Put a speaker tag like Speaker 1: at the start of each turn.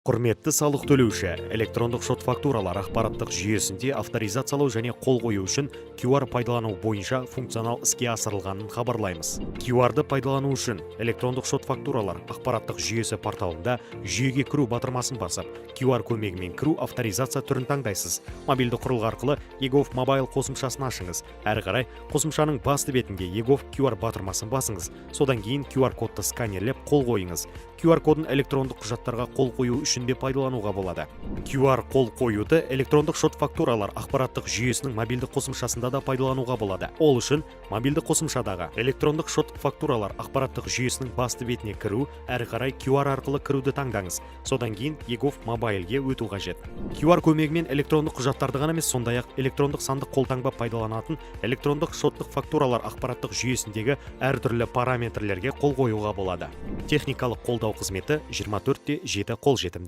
Speaker 1: Құрметті салық төлеуші, электрондық шот фактуралар ақпараттық жүйесінде авторизациялау және қол қою үшін QR пайдалану бойынша функционал іске асырылғанын хабарлаймыз. QR-ды пайдалану үшін электрондық шот фактуралар ақпараттық жүйесі порталында «Жүйеге кіру» батырмасын басып, QR көмегімен кіру авторизация түрін таңдайсыз. Мобильді құрылғы арқылы eGov Mobile қосымшасын ашыңыз. Әрі қарай қосымшаның басты бетінде eGov QR батырмасын басыңыз. Содан кейін QR кодты сканерлеп, қол қойыңыз. QR кодын электрондық құжаттарға қол қою үшін де пайдалануға болады. QR қол қоюды электрондық шот фактуралар ақпараттық жүйесінің мобильді қосымшасында да пайдалануға болады. Ол үшін мобильді қосымшадағы электрондық шот фактуралар ақпараттық жүйесінің басты бетіне кіру, әрі қарай QR арқылы кіруді таңдаңыз. Содан кейін eGov Mobileге өту қажет. QR көмегімен электрондық құжаттарды ғана емес, сондай ақ электрондық сандық қолтаңба пайдаланатын электрондық шоттық фактуралар ақпараттық жүйесіндегі әртүрлі параметрлерге қол қоюға болады. Техникалық қолдау қызметі 24 те 7 қолжетімді.